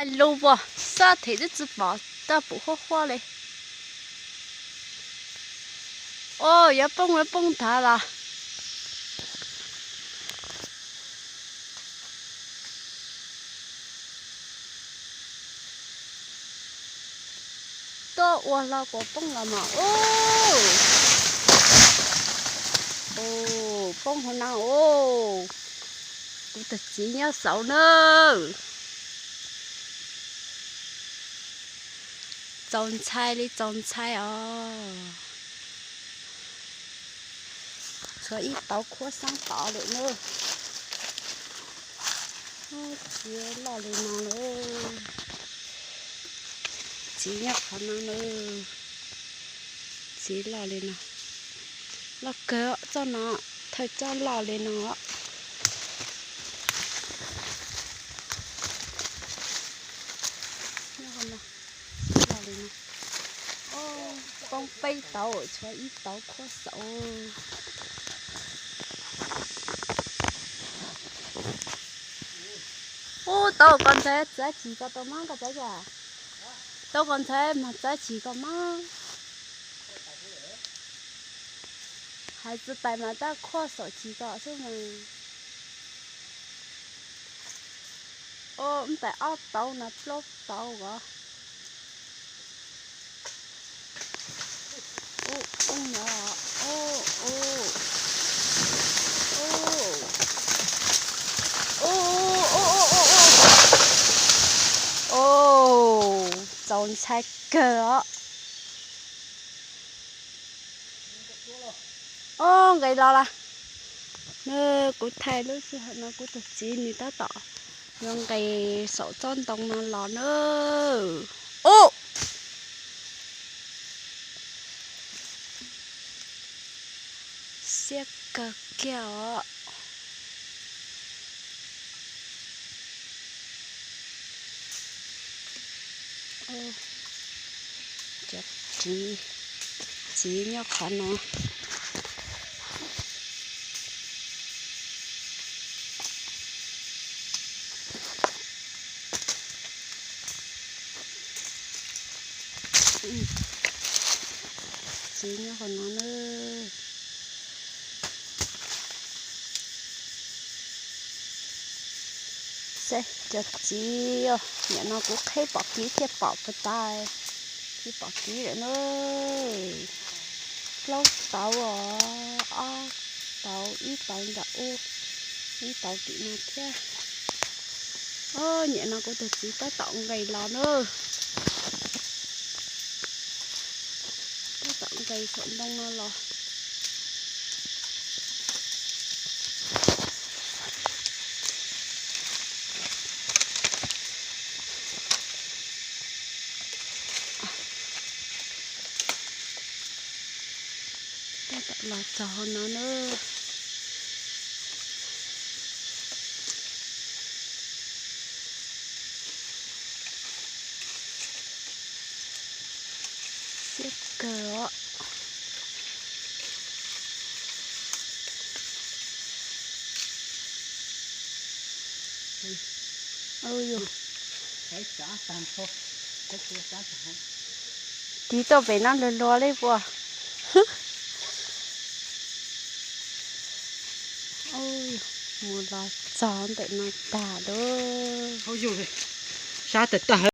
Lus puas xab them twb tsis pom taj pum huab huab li. O, yuav poob yuav poob nthav los. Tuaj ua hlo kuas poob los mas. U, poob hauv no u. Kuv tus txiv nyob saud na. Txaus ntshai li txaus ntshai os. Tshuav ib tauv khuab xeeb tod lawm na. Txiv loj li no lawm. Txiv nyob qhov no na. Txiv loj li no. Loj kawg txoj no, thawj txoj loj li no. Poob peb tauv tshuav ib tauv khuab xeeb. Ub, tauv koj ntxhais txav chim koj tau mab koj txav cas? Tauv koj ntxhais mas txav chim koj mab. Hais txog tais mas tab khuab xaum chim koj xwb mas. O, ntais ob tauv no plaub tauv os. O, txaus ntshai kawg os. O, nqes los lawm. Kuv thaij lub sij hawm no kuv tus txiv nws tab tom yuav nqes saum tsob ntoo no los na. Ub, siab kawg kiag os. Cov txiv, txiv nyob qhov no. Txiv nyob qhov no na. Seb cov txiv, nim no kuv qheb pom kiv thiaj pom puas tas. Tsis pom kiv lawm na. Plaub tauv os, ob tauv, ib tauv ntawm ub, ib tauv tim no thiab. O, nim no kuv tus txiv tab tom nqes los na. Tab tom nqes saum ntoo no los. Tab tom los txog no na. Siab kawg os. Tiv tuaj pem no luag luag li puas. Mus los txog ntawm no tag lauj. Sab tag tag.